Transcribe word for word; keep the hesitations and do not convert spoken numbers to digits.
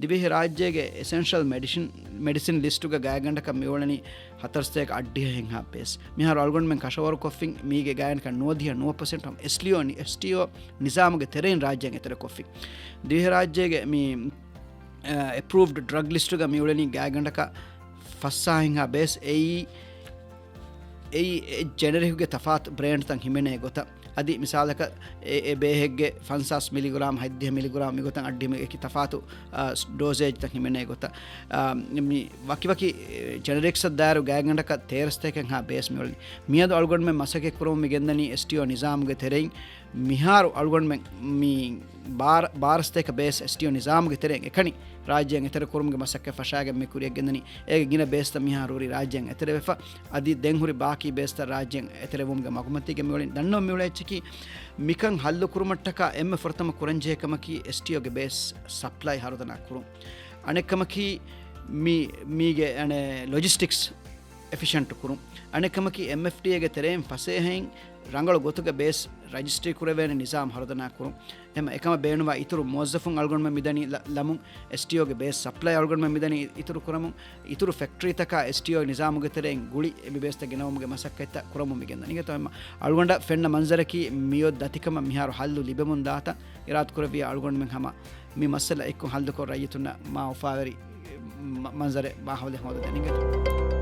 ދިވެހި ރާއްޖޭގެ އެސެންޝަލް މެޑިސިން، މެޑިސިން ލިސްޓުގަ ގާތްގަނޑަކަށް މިއުޅެނީ ހަތަރުސަތޭކަ އަށްޑިހަ ހެންހާ ބޭސް. މިހާރު އަޅުގަނޑުމެން ކަށަވަރުކޮށްފިން މީގެ ގާތްގަނޑަކަށް ނުވަދިހަ ނުވަ ޕަސެންޓް ހަމަ އެސްޓީއޯ ނި-، އެސްޓީއޯ ނިޒާމުގެ ތެރެއިން ރާއްޖޭން އެތެރެކޮށްފިން. ދިވެހި ރާއްޖޭގެ މި، އަ، އެޕްރޫވްޑް ޑްރަގް ލިސްޓުގަ މިއުޅެނީ ގާތްގަނޑަކަށް ފަސްސާހެންހާ ބޭސް. އެއީ، އެއީ އެ ޖެނެރިކްގެ ތަފާތު ބްރޭންޑްތައް ހިމެނޭ ގޮތަށް. އަދި މިސާލަކަށް އެ، އެ ބޭހެއްގެ ފަންސާސް މިލިގްރާމް، ހަތްދިހަ މިލިގްރާމް މިގޮތަށް އައްޑިހަ އެކި ތަފާތު، އަ، ޑޯޒޭޖްތައް ހިމެނޭ ގޮތަށް. އަ، މި ވަކިވަކި، އެ، ޖެނެރިކްސްއަށް ދާއިރު ގާތްގަނޑަކަށް ތޭރަ ސަތޭކައެއްހާ ބޭސް މިއުޅެނީ. މިއަދު އަޅުގަނޑުމެން މަސައްކަތް ކުރަމުން މިގެންދަނީ އެސްޓީއޯ ނިޒާމުގެ ތެރެއިން މިހާރު އަޅުގަނޑުމެން މި ބާރަ، ބާރަ ސަތޭކަ ބޭސް އެސްޓީއޯ ނިޒާމުގެ ތެރެއިން އެކަނި ރާއްޖޭން އެތެރެ ކުރުމުގެ މަސައްކަތް ފަށާގެން މި ކުރިޔަށް ގެންދަނީ. އޭގެ ގިނަ ބޭސްތައް މިހާރު ހުރީ ރާއްޖޭން އެތެރެވެފަ. އަދި ދެން ހުރި ބާކީ ބޭސްތައް ރާއްޖޭން އެތެރެވުމުގެ މަގުމަތީގަ މިއުޅެނީ. ދަންނަވަން މިއުޅޭ އެއްޗަކީ، މިކަން ހައްލު ކުރުމަށްޓަކާ އެންމެ ފުރަތަމަ ކުރަންޖެހޭ ކަމަކީ އެސްޓީއޯގެ ބޭސް ސަޕްލައި ހަރުދަނާ ކުރުން. އަނެއް ކަމަކީ މި، މީގެ އަނެއް ލޮޖިސްޓިކްސް އެފިޝަންޓް ކުރުން. އަނެއް ކަމަކީ އެމްއެފްޑީއޭގެ ތެރެއިން ފަސޭހައިން ރަނގަޅު ގޮތުގަ ބޭސް ރަޖިސްޓްރީ ކުރެވޭނެ ނިޒާމް ހަރުދަނާ ކުރުން. އެހެން އެކަމަށް ބޭނުންވާ އިތުރު މުވައްޒަފުން އަޅުގަނޑުމެން މިދަނީ ލަ-، ލަމުން، އެސްޓީއޯގެ ބޭސް ސަޕްލައި އަޅުގަނޑުމެން މިދަނީ އިތުރު ކުރަމުން، އިތުރު ފެކްޓްރީތަކާ އެސްޓީއޯ ނިޒާމުގެ ތެރެއިން ގުޅި އެ މި ބޭސްތައް ގެނައުމުގެ މަސައްކަތްތައް ކުރަމުން މިގެންދަނީ. އިނގޭތޯ އަޅުގަނޑަށް ފެންނަ މަންޒަރަކީ މިއޮތް ދަތިކަމަށް މިހާރު ހައްލު ލިބެމުން ދާތަން އިރާދަކުރެއްވިޔާ އަޅުގަނޑުމެން ހަމަ މި މައްސަލަ އެއްކޮށް ހައްލުކޮށް ރައްޔިތުންނަށް މާ އުފާވެރި މަ-، މަންޒަރެއް މާހައުލެއް ހޯދަދޭން އިނގޭތޯ.